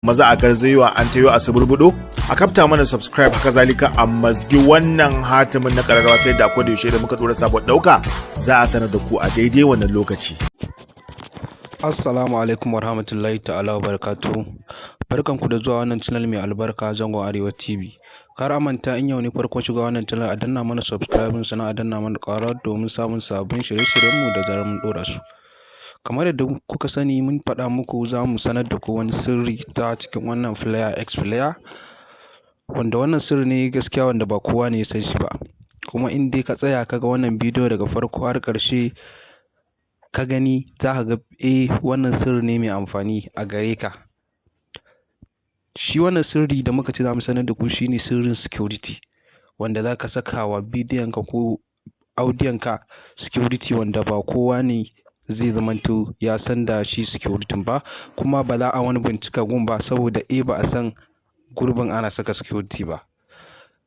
Maza a garzayewa an tayo a suburbudo a kafta mana subscribe, haka zalika a mazgi wannan hatimin na kararrawa, ta yadda akwai da yaushe da muka dora sabon dauka za a sanar da ku a daidai wannan lokaci. Assalamu alaikum warahmatullahi ta'ala wa barakatuhu. Barkanku da zuwa wannan channel mai albarka, Zangon Arewa TV. Kar a manta, in yau ne farkon shiga wannan channel, a danna mana subscribe, sannan a danna mana ƙara domin samun sabbin shirye-shiryenmu da zarar mun ɗora su. Kamar yadda kuka sani, mun faɗa muku za mu sanar da ku wani sirri ta cikin wannan player X Player, wanda wannan sirri ne gaskiya wanda ba kowa ne ya san shi ba. Kuma in dai ka tsaya ka ga wannan bidiyo daga farko har ƙarshe, ka gani, za ka ga eh, wannan sirri ne mai amfani a gare ka. Shi wannan sirri da muka ce za mu sanar da ku shine sirrin security, wanda za ka saka wa bidiyon ka ko audiyon ka security, wanda ba kowa ne zai zamanto ya san da shi security ba, kuma ba za a wani bincika gun ba, saboda eh, ba a san gurbin ana saka security ba.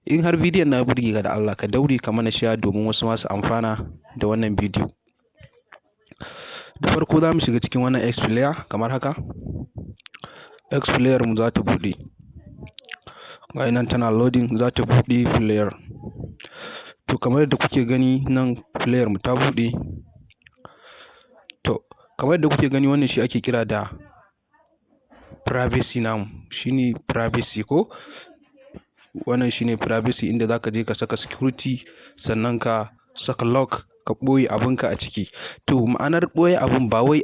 In har bidiyon na burge ka, da Allah ka daure ka mana share domin wasu masu amfana da wannan bidiyo. Da farko za mu shiga cikin wannan X Player kamar haka. X Player mu za ta buɗe, ga nan tana loading, za ta buɗe player. To, kamar yadda kuke gani nan, player mu ta buɗe. To, kamar yadda kuke gani, wannan shi ake kira da privacy namu, shine privacy ko wannan shine privacy, inda zaka je ka saka security, sannan ka saka lock, ka ɓoye abinka a ciki. To, ma'anar ɓoye abun ba wai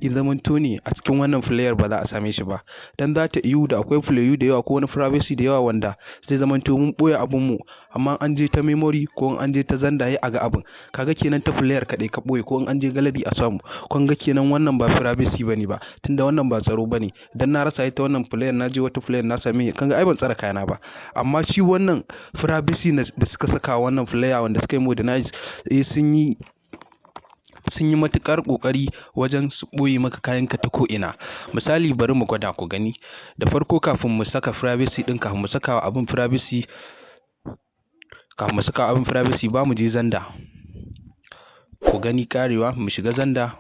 ya zamanto ne a cikin wannan player ba za a same shi ba, dan za ta yiwu da akwai player da yawa ko wani privacy da yawa wanda zai zamanto mun ɓoye abun mu, amma an je ta memory ko an je ta Xender a ga abun. Kaga kenan ta player kaɗai ka ɓoye, ko an je gallery a samu. Kun ga kenan wannan ba privacy bane ba, tunda wannan ba tsaro bane. Dan na rasa ita wannan player, na je wata player na same, kan ga ai ban tsara kayana ba. Amma shi wannan privacy da suka saka wannan player, wanda suka yi modernize, eh, sun yi matuƙar ƙoƙari wajen su ɓoye maka kayanka ta ko'ina. Misali, bari mu gwada ku gani. Da farko, kafin mu saka privacy ɗin, kafin mu saka abin privacy, kafin mu saka abin privacy ba, mu je Xender ku gani karewa. Mu shiga Xender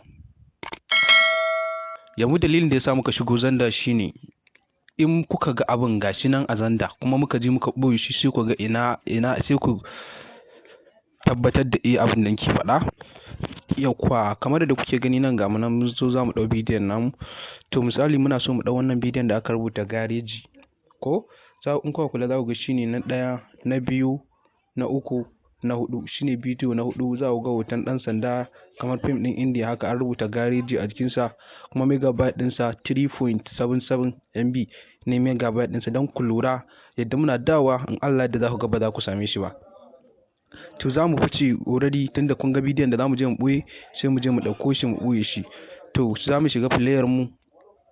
yanzu. Dalilin da ya sa muka shigo Xender shine in kuka ga abin gashi nan a Xender kuma muka je muka ɓoye shi, sai ku ga ina ina, sai ku tabbatar da eh, abin da nake faɗa. Yauwa, kamar da kuke gani nan, ga mu nan mun zo za mu ɗau bidiyon namu. To, misali muna so mu ɗau wannan bidiyon da aka rubuta gareji ko in kuka kula, za ku ga shine na ɗaya, na biyu, na uku, na huɗu, shine bidiyo na huɗu. Za ku ga hoton ɗan sanda kamar fim ɗin Indiya haka, an rubuta gareji a jikinsa, kuma megabyte ɗinsa 3.77 MB ne megabyte ɗinsa. Don ku lura yadda muna dawa, in Allah yadda za ku ga ba za ku same shi ba. To, za mu fice already, tunda kun ga bidiyon da za mu je mu ɓoye, sai mu je mu ɗauko shi mu ɓoye shi. To, za mu shiga player mu,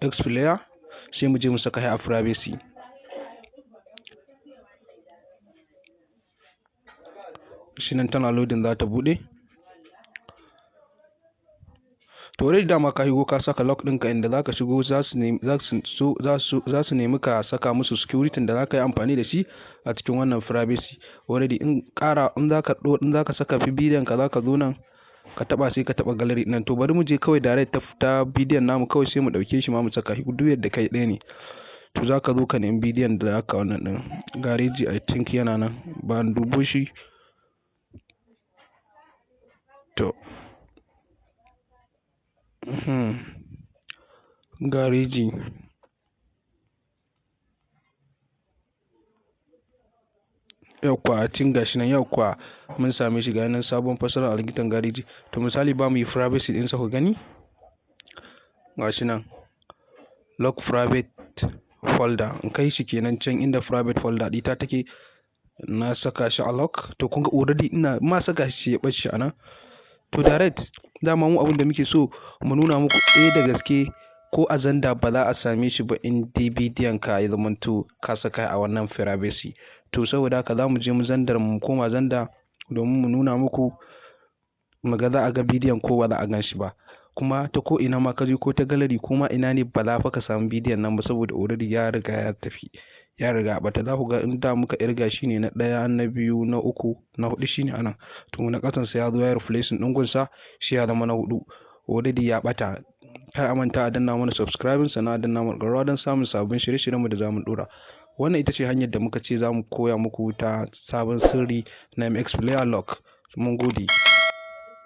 X Player, sai mu je mu saka shi a privacy. Shi nan tana loading, za ta buɗe. To, already dama ka shigo, ka saka lock ɗinka. Inda za ka shigo, za su nemi ka saka musu security da za ka yi amfani da shi a cikin wannan privacy. Already in ƙara in za ka saka bidiyon ka, za ka zo nan ka taɓa, sai ka taɓa gallery nan. To, bari mu je kawai direct ta bidiyon namu kawai, sai mu ɗauke shi ma mu saka shi, duk yadda kai ɗaya ne. To, za ka zo ka nemi bidiyon da za ka wannan ɗin gareji. I think yana nan, ba dubo shi. To, gareji. Yauwa, a cikin gashi nan. Yauwa, mun same shi, ga nan, sabon fasarar algitan gareji. To, misali ba mu yi privacy ɗinsa ku gani. Gashi nan, lock private folder, in kai shi kenan can inda private folder ɗita take, na saka shi a lock. To, kun ga already ina ma saka shi ya ɓace a nan. To, direct dama mu abin da muke so mu nuna muku, eh, da gaske ko a Xender ba za a same shi ba in dai bidiyon ka ya zamanto ka saka a wannan privacy. To, saboda haka za mu je mu Xender, mu koma Xender domin mu nuna muku, mu ga za a ga bidiyon ko ba za a gan shi ba. Kuma ta ko ina ma ka je, ko ta gallery ko ma ina ne, ba za fa ka samu bidiyon nan ba, saboda already ya riga ya tafi, ya riga ya ɓata. Za ku ga in da muka irga shi ne na ɗaya, na biyu, na uku, na huɗu, shine anan. To, na ƙasansa ya zo ya replacing ɗin gunsa, shi ya zama na huɗu. Already ya ɓata. Kar a manta a danna mana subscribing, sannan a danna mana ƙararrawa don samun sabbin shirye-shiryenmu da zamu ɗora. Wannan ita ce hanyar da muka ce za mu koya muku ta sabon sirri na MX Player Lock. Mun gode.